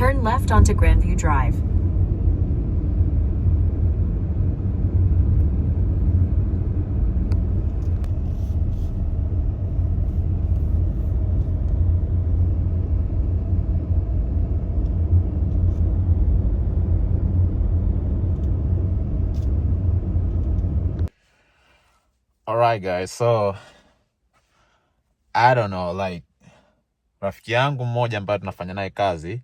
Turn left onto Grandview Drive. Alright guys, so I don't know, like rafiki yangu mmoja ambaye tunafanya naye kazi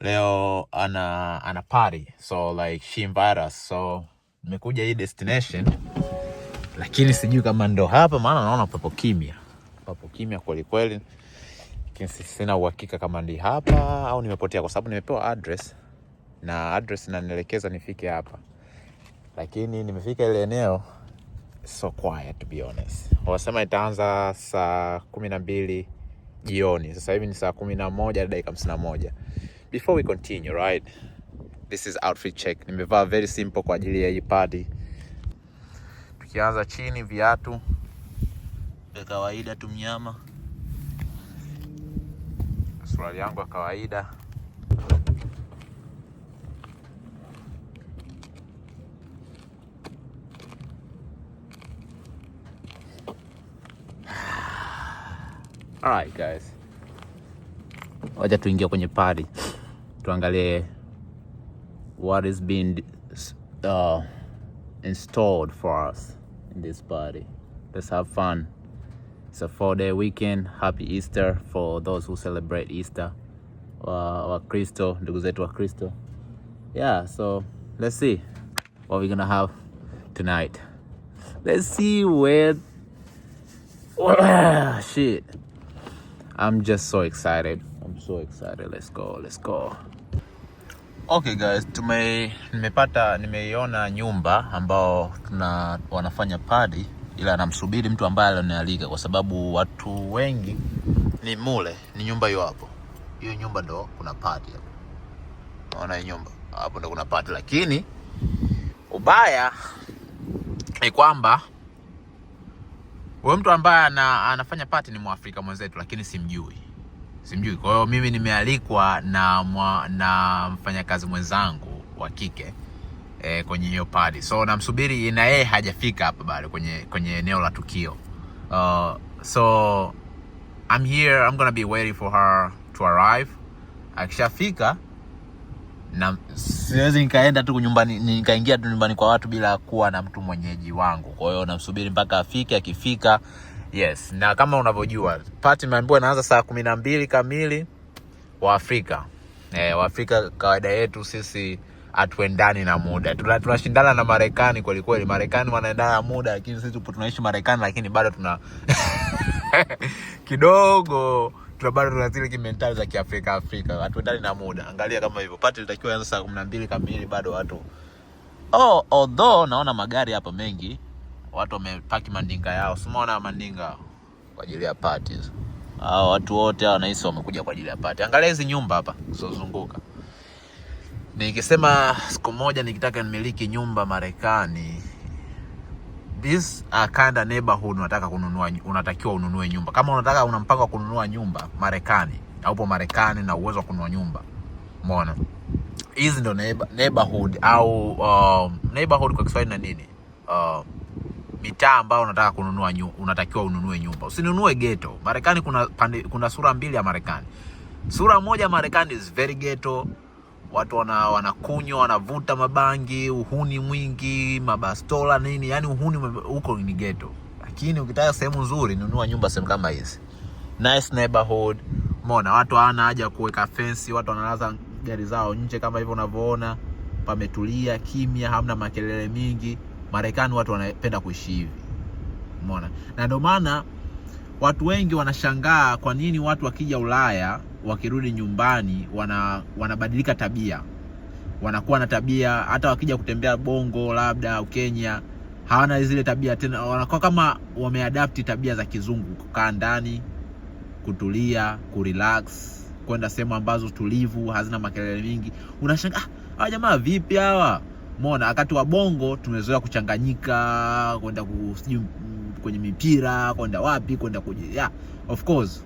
leo ana party, so like she invited us, so nimekuja hii destination, lakini sijui kama ndo hapa, maana naona papo kimya, papo kimya kweli kweli, lakini sina uhakika kama ndi hapa au nimepotea, kwa sababu nimepewa address na address inanielekeza nifike hapa, lakini nimefika ile eneo so quiet to be honest. Wasema itaanza saa 12 jioni, sasa hivi ni saa 11:51. Before we continue, right, this is outfit check. Nimevaa very simple kwa ajili ya hii party. Tukianza chini, viatu vya kawaida tu, mnyama, suruali yangu ya kawaida. Alright guys, wacha tuingie kwenye party tuangalie what is being installed for us in this party. Let's have fun. It's a 4-day weekend. Happy Easter for those who celebrate Easter. Wa Kristo, ndugu zetu wa Kristo. Yeah, so let's see what we're gonna have tonight. Let's see where shit. I'm just so excited. I'm so excited. Let's go. Let's go. Okay guys, nimeiona nyumba ambao wanafanya party, ila namsubiri mtu ambaye alinialika kwa sababu watu wengi ni mule, ni nyumba hiyo hapo. Hiyo nyumba ndo kuna party hapo. Naona hiyo nyumba hapo ndo kuna party, lakini ubaya ni kwamba huyo mtu ambaye anafanya party ni Mwafrika mwenzetu, lakini simjui. Simjui. Kwa hiyo mimi nimealikwa na mfanyakazi mwenzangu wa kike kwenye hiyo party. So namsubiri na yeye hajafika hapa bado kwenye eneo la tukio. So I'm here, I'm gonna be waiting for her to arrive. Akishafika na siwezi nikaenda tu nyumbani, nikaingia tu nyumbani kwa watu bila kuwa na mtu mwenyeji wangu. Kwa hiyo namsubiri mpaka afike. Akifika, yes. Na kama unavyojua party nimeambiwa inaanza saa 12 kamili wa Afrika. Wa Afrika kawaida yetu sisi hatuendani na muda. Tunashindana na Marekani kweli kweli. Marekani wanaendana na muda, lakini sisi tupo tunaishi Marekani, lakini bado tuna kidogo tuna bado tuna zile kimentali za Kiafrika Afrika. Hatuendani na muda. Angalia kama hivyo. Party ilitakiwa ianze saa 12 kamili, bado watu. Oh, although naona magari hapa mengi, watu wamepaki mandinga yao. Si umeona mandinga kwa ajili ya parties. Hao watu wote hao nahisi wamekuja kwa ajili ya party. Angalia hizi nyumba hapa zilizozunguka. Nikisema siku moja nikitaka nimiliki nyumba Marekani, this kind of neighborhood unataka kununua, unatakiwa ununue nyumba. Kama unataka una mpango wa kununua nyumba Marekani, au upo Marekani na uwezo wa kununua nyumba. Umeona? Hizi ndo neighborhood au neighborhood kwa Kiswahili na nini? Mitaa ambayo unataka kununua unatakiwa ununue nyumba. Usinunue ghetto. Marekani kuna sura mbili ya Marekani. Sura moja Marekani is very ghetto. Watu wanakunywa, wanavuta mabangi, uhuni mwingi, mabastola nini, yani uhuni huko ni ghetto. Lakini ukitaka sehemu nzuri, nunua nyumba sehemu kama hizi. Nice neighborhood. Umeona watu hawana haja kuweka fence, watu wanalaza gari zao nje kama hivyo unavyoona, pametulia kimya, hamna makelele mingi. Marekani watu wanapenda kuishi hivi. Umeona? Na ndio maana watu wengi wanashangaa kwa nini watu wakija Ulaya wakirudi nyumbani wanabadilika tabia. Wanakuwa na tabia hata wakija kutembea Bongo labda au Kenya hawana zile tabia tena, wanakuwa kama wameadapt tabia za kizungu, kukaa ndani, kutulia, kurelax, kwenda sehemu ambazo tulivu, hazina makelele mingi. Unashangaa, hawa jamaa vipi hawa? Umeona, wakati wa Bongo tumezoea kuchanganyika, kwenda sijui kwenye mipira, kwenda wapi, kwenda kwenye, yeah, of course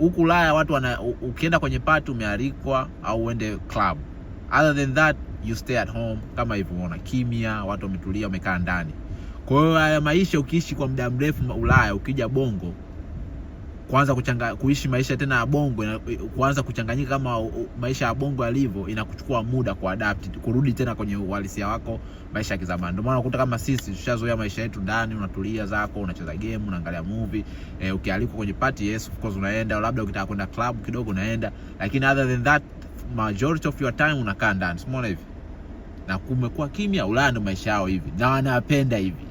Huku Ulaya watu wana, ukienda kwenye party umealikwa au uende club. Other than that, you stay at home kama hivyo, unaona kimya, watu wametulia, wamekaa ndani. Kwa hiyo haya maisha ukiishi kwa muda mrefu Ulaya, ukija Bongo kuanza kuishi maisha tena ya Bongo, kuanza kuchanganyika kama maisha ya Bongo yalivyo, inakuchukua muda kuadapt, kurudi tena kwenye uhalisia wako, maisha ya kizamani. Ndio maana unakuta kama sisi tushazoea maisha yetu ndani, unatulia zako, unacheza game, unaangalia movie. Ukialikwa kwenye party, yes, of course unaenda, labda ukitaka kwenda club kidogo unaenda, lakini other than that, majority of your time unakaa ndani. Umeona hivi na kumekuwa kimya. Ulaya ndo maisha yao hivi na wanapenda hivi,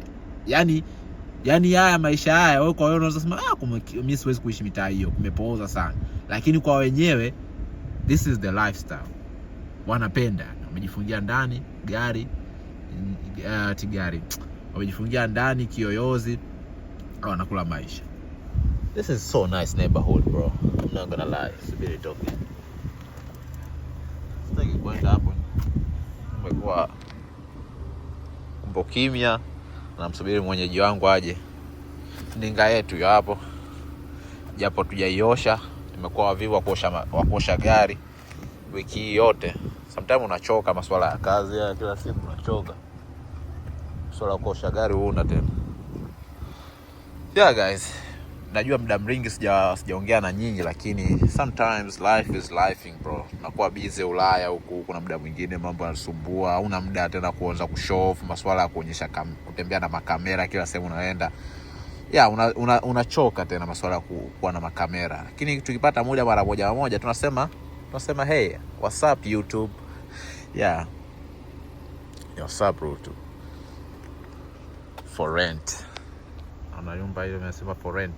yani haya maisha haya, wewe kwa wewe unaweza sema, "Ah, mimi siwezi kuishi mitaa hiyo, kumepooza sana," lakini kwa wenyewe this is the lifestyle wanapenda. Wamejifungia ndani gari, tigari, wamejifungia ndani kiyoyozi, wanakula maisha. This is so nice neighborhood, bro. I'm not gonna lie. Subiri toke. Sitaki kwenda hapo. Kumekuwa kumbo kimya, namsubiri mwenyeji wangu aje. Ndinga yetu hiyo hapo, japo tujaiosha, tumekuwa wavivu wa kuosha gari wiki hii yote. Sometimes unachoka masuala ya kazi ya kila siku, unachoka swala la kuosha gari huna tena. Yeah guys, najua muda mringi sijaongea na nyinyi, lakini sometimes life is lifing, bro. Nakuwa busy Ulaya huku, kuna muda mwingine mambo yanasumbua, hauna muda tena kuanza kushow off, masuala ya kuonyesha kutembea na makamera kila sehemu unaenda. Yeah, unachoka tena masuala ya kuwa na makamera, lakini tukipata muda mara moja moja tunasema, "Hey, what's up, YouTube?" Yeah, what's up, YouTube? For rent. Ana nyumba hiyo imesema for rent,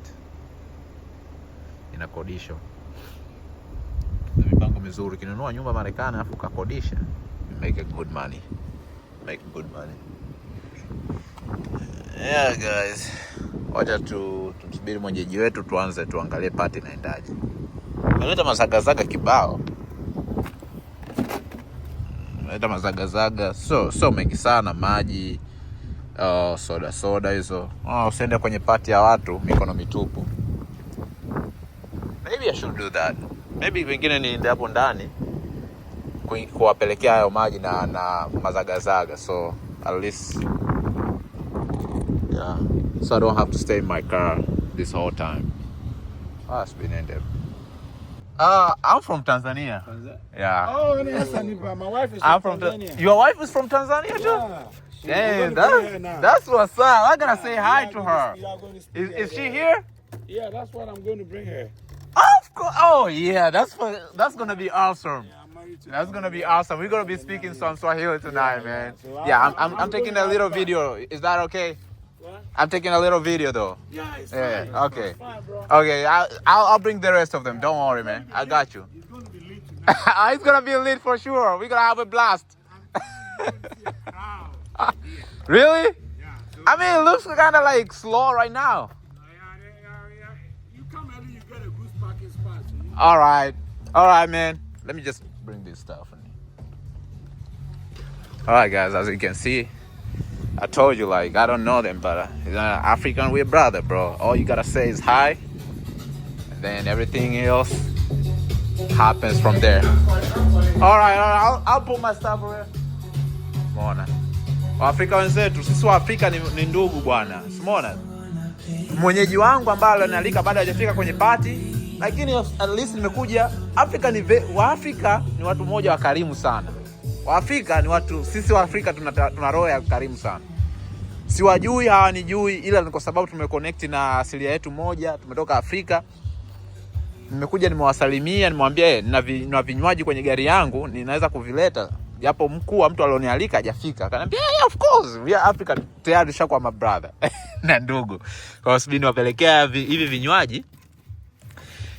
inakodishwa na mipango mizuri. Ukinunua nyumba Marekani alafu ukakodisha, you make a good money, make good money. Yeah guys, wacha tu tumsubiri mwenyeji wetu tuanze tuangalie party inaendaje. Ameleta mazagazaga kibao, ameleta mazagazaga so mengi sana, maji, soda soda hizo. Oh, usiende kwenye party ya watu mikono mitupu. Maybe I should do that. Maybe pengine niende hapo ndani kuwapelekea hayo maji na mazagazaga, so at least, yeah, so I don't have to stay in my car this whole time. Ah, it's been ended. I'm from Tanzania. Yeah. Oh, yes, my wife is I'm from from Tanzania. Your wife is from Tanzania too? Yeah. Damn, We're gonna bring her now. That's what's up. I gotta say Yeah, hi we to are her. We are going to speak Is she yeah. here? Yeah, that's what I'm going to bring her. Of course. Oh yeah, that's gonna be awesome. Yeah, I'm married to That's gonna be awesome. We're gonna be speaking some Swahili tonight, man. So Yeah, I'm I'm, I'm I'm taking gonna a little have video. Is that okay? What? I'm taking a little video though. Yeah, it's Yeah, fine. okay. It's fine, bro. Okay, I'll bring the rest of them. Don't worry, man. I got you. It's going to be lit tonight. It's gonna be lit for sure. We're gonna have a blast. Crowd. Really? Yeah. So, I mean, it looks kind of like slow right now. Yeah. You come early, you get a good parking spot. So you All right, man. Let me just bring this stuff in. All right, guys. As you can see, I told you, like, I don't know them, but African, we're brother, bro. All you gotta say is hi, and then everything else happens from there. All right. I'll put my stuff over. Umeona? Waafrika wenzetu, sisi Waafrika ni ndugu bwana. Umeona? Mwenyeji wangu ambaye alinialika bado hajafika kwenye party, lakini at least nimekuja. Afrika ni Waafrika ni watu mmoja wakarimu sana. Waafrika ni watu, sisi Waafrika tuna roho ya karimu sana. Siwajui, hawanijui, ila ni kwa sababu tumeconnect na asilia yetu moja, tumetoka Afrika. Nimekuja nimewasalimia, nimewambia, "Eh, nina vinywaji kwenye gari yangu, ninaweza kuvileta," japo mkuu wa mtu alionialika hajafika. Akaniambia, "Yeah, of course we are African." Tayari tushakuwa mabrother na ndugu. Kwa sababu niwapelekea hivi vinywaji.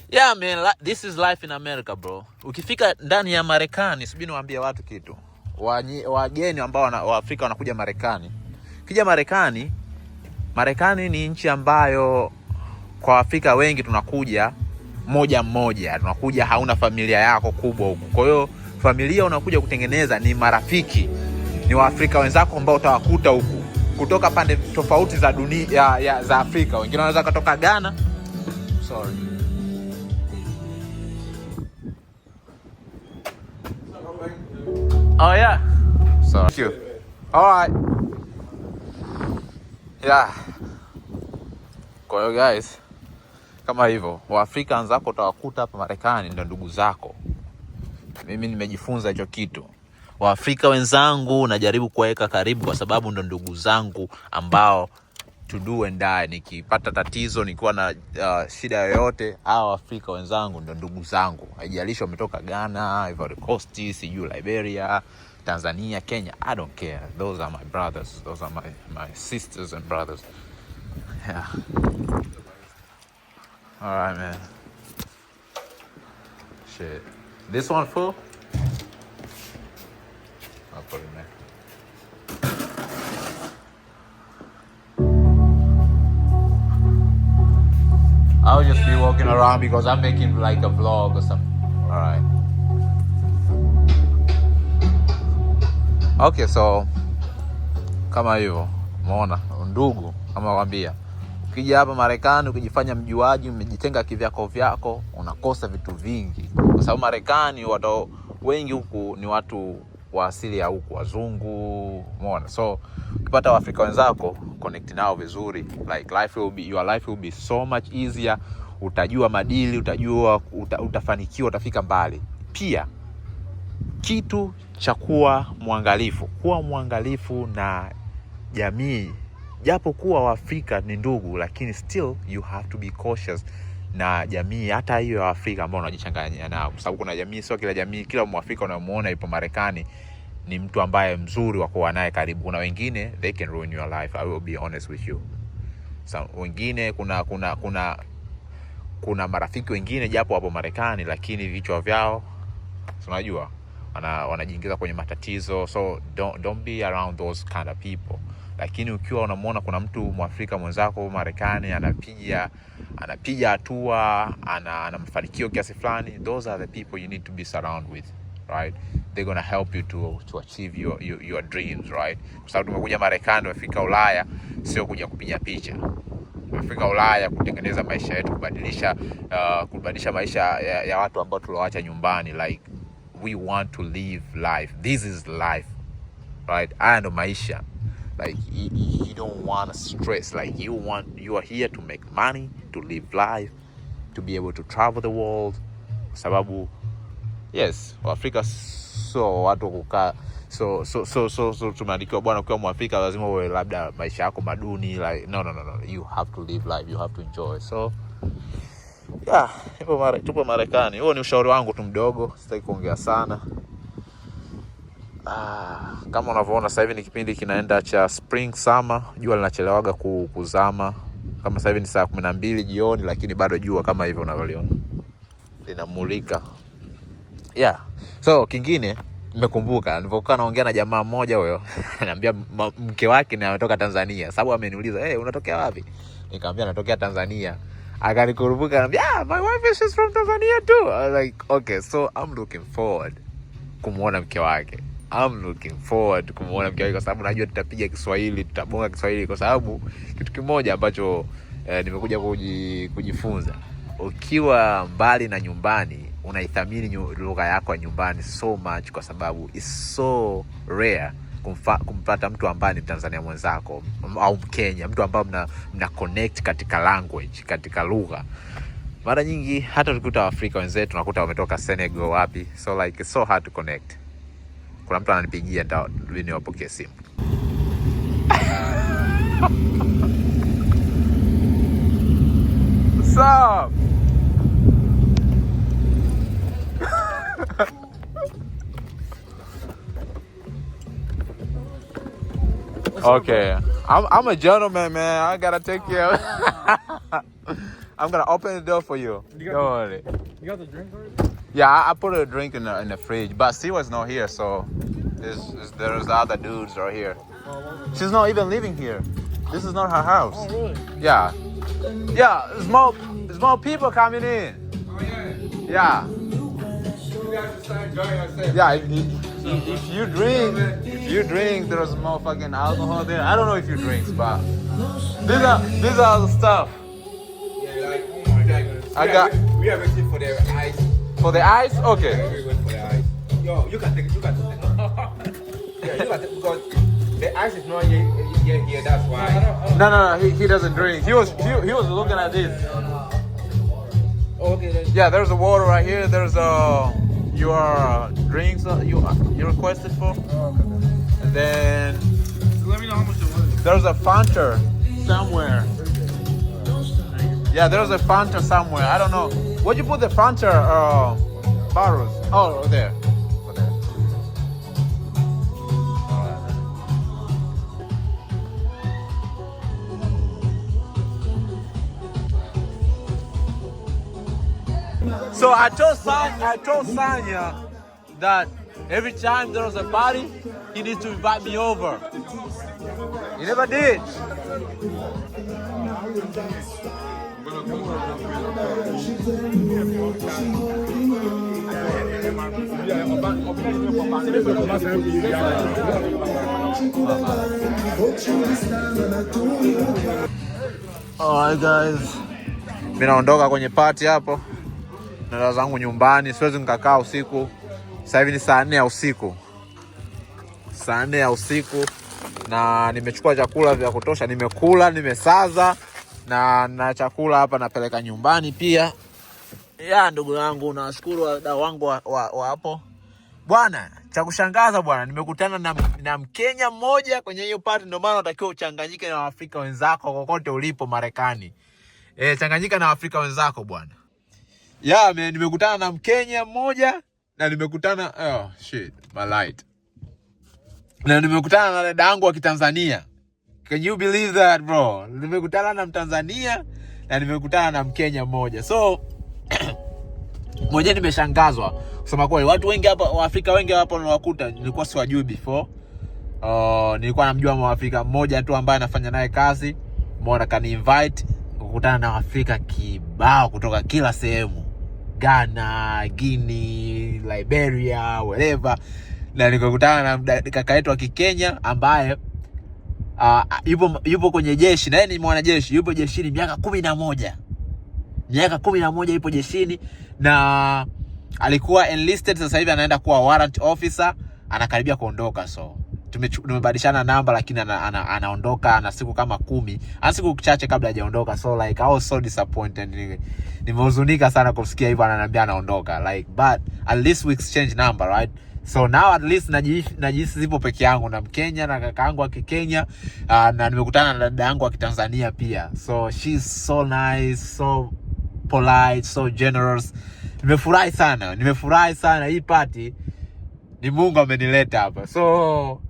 Yeah man, this is life in America, bro. Ukifika ndani ya Marekani, sijui niwaambie watu kitu. Wageni ambao Waafrika wanakuja Marekani. Ukija Marekani, Marekani ni nchi ambayo kwa Afrika wengi tunakuja moja mmoja, tunakuja hauna familia yako kubwa huku. Kwa hiyo familia unakuja kutengeneza ni marafiki, ni Waafrika wenzako ambao utawakuta huku kutoka pande tofauti za dunia za Afrika. Wengine wanaweza kutoka Ghana, sorry. Oh yeah. So thank you. All right. Yeah. Kwa hiyo guys, kama hivyo Waafrika wenzako utawakuta hapa Marekani ndio ndugu zako. Mimi nimejifunza hicho kitu. Waafrika wenzangu najaribu kuwaweka karibu kwa sababu ndo ndugu zangu ambao to do and die. Nikipata tatizo, nikiwa na shida yoyote, hawa Waafrika wenzangu ndo ndugu zangu. Haijalishi wametoka Ghana, Ivory Coast, sijui Liberia, Tanzania, Kenya, I don't care. Those are my brothers. Those are my sisters and brothers. Yeah. All right, man. Shit. This one full? I'll put it in there. I'll just be walking around because I'm making like a vlog or something. All right. Okay, so kama hivyo, umeona ndugu, kama kwambia, ukija hapa Marekani ukijifanya mjuaji, umejitenga kivyako vyako, unakosa vitu vingi, kwa sababu Marekani watu wengi huku ni watu wa asili ya huku, wazungu, umeona. So ukipata Waafrika wenzako, connect nao vizuri, like life will be, your life will be so much easier. Utajua madili, utajua utafanikiwa, utafika mbali. Pia kitu cha kuwa mwangalifu, kuwa mwangalifu na jamii, japo kuwa Waafrika ni ndugu, lakini still you have to be cautious na jamii hata hiyo ya Afrika ambao unajichanganya nao, kwa sababu kuna jamii, sio kila jamii, kila Mwafrika unamuona yupo Marekani ni mtu ambaye mzuri wa kuwa naye karibu. Kuna wengine they can ruin your life, I will be honest with you. So, wengine kuna marafiki wengine japo wapo Marekani, lakini vichwa vyao unajua wanajiingiza kwenye matatizo, so don't be around those kind of people. Lakini ukiwa unamuona kuna mtu Mwafrika mwenzako Marekani anapiga hatua, ana mafanikio kiasi fulani, those are the people you need to be surrounded with, right? They're gonna help you to achieve your dreams, right? Kwa sababu tumekuja Marekani, tumefika Ulaya sio kuja kupiga picha. Tumefika Ulaya kutengeneza maisha yetu, kubadilisha maisha ya watu ambao tuliwaacha nyumbani. Like we want to live life. This is life, right? Haya ndo maisha. Like you don't want to stress. Like you are here to make money, to live life, to be able to travel the world. Kwa sababu yes, Waafrika so watu kukaa so tumeandikiwa bwana, ukiwa Mwafrika lazima uwe labda maisha yako maduni. Like no, no, no, no, you have to live life, you have to enjoy. So yeah, tupo Marekani. Huo ni ushauri wangu tu mdogo, sitaki kuongea sana. Kama unavyoona sasa hivi ni kipindi kinaenda cha spring summer, jua linachelewaga kuzama. Kama sasa hivi ni saa 12 jioni, lakini bado jua kama hivyo unavyoliona linamulika. Yeah. So kingine nimekumbuka nilipokuwa naongea na jamaa mmoja huyo, ananiambia mke wake ni ametoka Tanzania. Sababu ameniuliza, "Hey, unatokea wapi?" Nikamwambia natokea Tanzania. Akanikurupuka ananiambia, "Yeah, my wife is she's from Tanzania too." I was like, "Okay, so I'm looking forward kumuona mke wake." I'm looking forward kumuona mke wake kwa sababu najua tutapiga Kiswahili, tutabonga Kiswahili, kwa sababu kitu kimoja ambacho nimekuja kujifunza, ukiwa mbali na nyumbani unaithamini lugha yako ya nyumbani so much, kwa sababu it's so rare kumpata mtu ambaye ni Mtanzania mwenzako au Mkenya, mtu ambaye mna connect katika language, katika lugha. Mara nyingi hata tukikuta Waafrika wenzetu tunakuta wametoka Senegal wapi, so like it's so hard to connect. Kuna mtu ananipigia, nitabidi niwapokee simu. What's up? Okay, I'm a gentleman, man. I gotta take care. I'm gonna open the door for you. You Don't worry. You got the drink already? Yeah, I put a drink in the fridge, but she was not here, so there's other dudes right here. She's not even living here. This is not her house. Oh, really? Yeah, yeah. There's more people coming in. Oh, yeah. Yeah. You guys start enjoying yourself. Yeah, if you drink, there's more fucking alcohol there. I don't know if you drink, but these are the stuff. Yeah, like I got we are waiting for the ice. For the ice? Okay. We wait for the ice. Yo, you can take. You can take. Yeah, you can take because the ice is not yet here. That's why. No, he doesn't drink. He was looking at this. Okay. Then. Yeah, there's a water right here. There's your drinks you requested for. And then So let me know how much it was. there's a Fanta somewhere. Yeah, there's a Fanta somewhere. I don't know. Where'd you put the Fanta bottles? Oh, there. Over there. Alright. So I told Sanya that every time there was a party, he needs to invite me over. He never did. Alright guys, mimi naondoka kwenye party hapo, naenda zangu nyumbani, siwezi nikakaa usiku. Sasa hivi ni saa 4 ya usiku, saa 4 ya usiku, na nimechukua chakula vya kutosha, nimekula, nimesaza na chakula hapa napeleka nyumbani pia. Ya ndugu yangu, nawashukuru wadau wangu wa hapo bwana. Cha kushangaza bwana, nimekutana na Mkenya mmoja kwenye hiyo party. Ndio maana unatakiwa uchanganyike na Waafrika wenzako kokote ulipo Marekani. E, changanyika na Waafrika wenzako bwana. Yeah, man, nimekutana na Mkenya mmoja na nimekutana, oh shit, my light. Na nimekutana na dada yangu wa Kitanzania. Can you believe that, bro? Nimekutana na Mtanzania na nimekutana na Mkenya mmoja. So mwenyewe nimeshangazwa kusema kweli, watu wengi hapa, Waafrika wengi hapa niwakuta nilikuwa siwajui before. Nilikuwa namjua Mwafrika mmoja tu ambaye anafanya naye kazi, umeona, kani invite kukutana na Waafrika kibao kutoka kila sehemu, Ghana, Guinea, Liberia, wherever, na nikakutana na kaka yetu wa Kikenya ambaye yupo kwenye jeshi na yeye ni mwanajeshi, yupo jeshini miaka 11, miaka 11 yupo jeshini na alikuwa enlisted, sasa hivi anaenda kuwa warrant officer, anakaribia kuondoka. So tumebadilishana namba, lakini anaondoka ana siku kama 10, ana siku chache kabla hajaondoka. So like I was so disappointed, nimehuzunika sana kusikia hivyo, ananiambia anaondoka, like but at least we exchange number, right? So now at least najihisi sipo peke yangu, na Mkenya na kaka yangu wa Kikenya, na nimekutana na dada yangu wa Kitanzania pia. So she's so nice, so polite, so generous. Nimefurahi sana, nimefurahi sana. Hii party ni Mungu amenileta hapa, so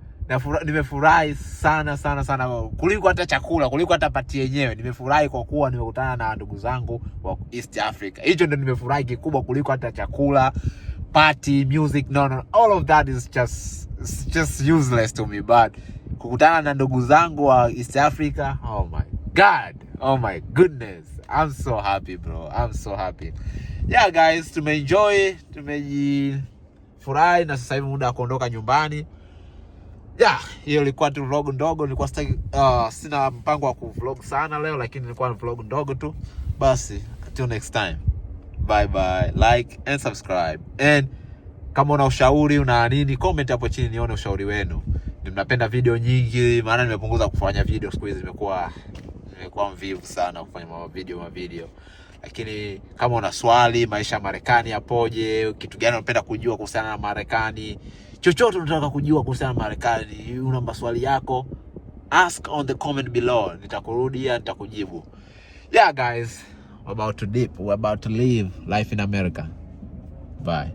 nimefurahi sana sana sana, kuliko hata chakula, kuliko hata party yenyewe. Nimefurahi kwa kuwa nimekutana na ndugu zangu wa East Africa. Hicho ndo nimefurahi kikubwa kuliko hata chakula, party, music. No, no, all of that is just, it's just useless to me, but kukutana na ndugu zangu wa East Africa, oh my God, oh my goodness, I'm so happy, bro, I'm so happy. Yeah guys, tumeenjoy, tumejifurahi na sasa hivi muda wa kuondoka nyumbani. Yeah, hiyo ilikuwa tu vlog ndogo, nilikuwa sitaki, sina mpango wa kuvlog sana leo, lakini ilikuwa ni vlog ndogo tu. Basi, until next time. Bye bye, like and subscribe. And kama una ushauri, una nini, comment hapo chini nione ushauri wenu. Ni mnapenda video nyingi, maana nimepunguza kufanya video siku hizi, nimekuwa mvivu sana kufanya ma video. Lakini kama una swali, maisha ya Marekani yapoje, kitu gani unapenda kujua kuhusiana na Marekani, chochote unataka kujua kuhusiana na Marekani, una maswali yako, ask on the comment below, nitakurudia, nitakujibu. Yeah guys, we're about to dip, we're about to live life in America. Bye.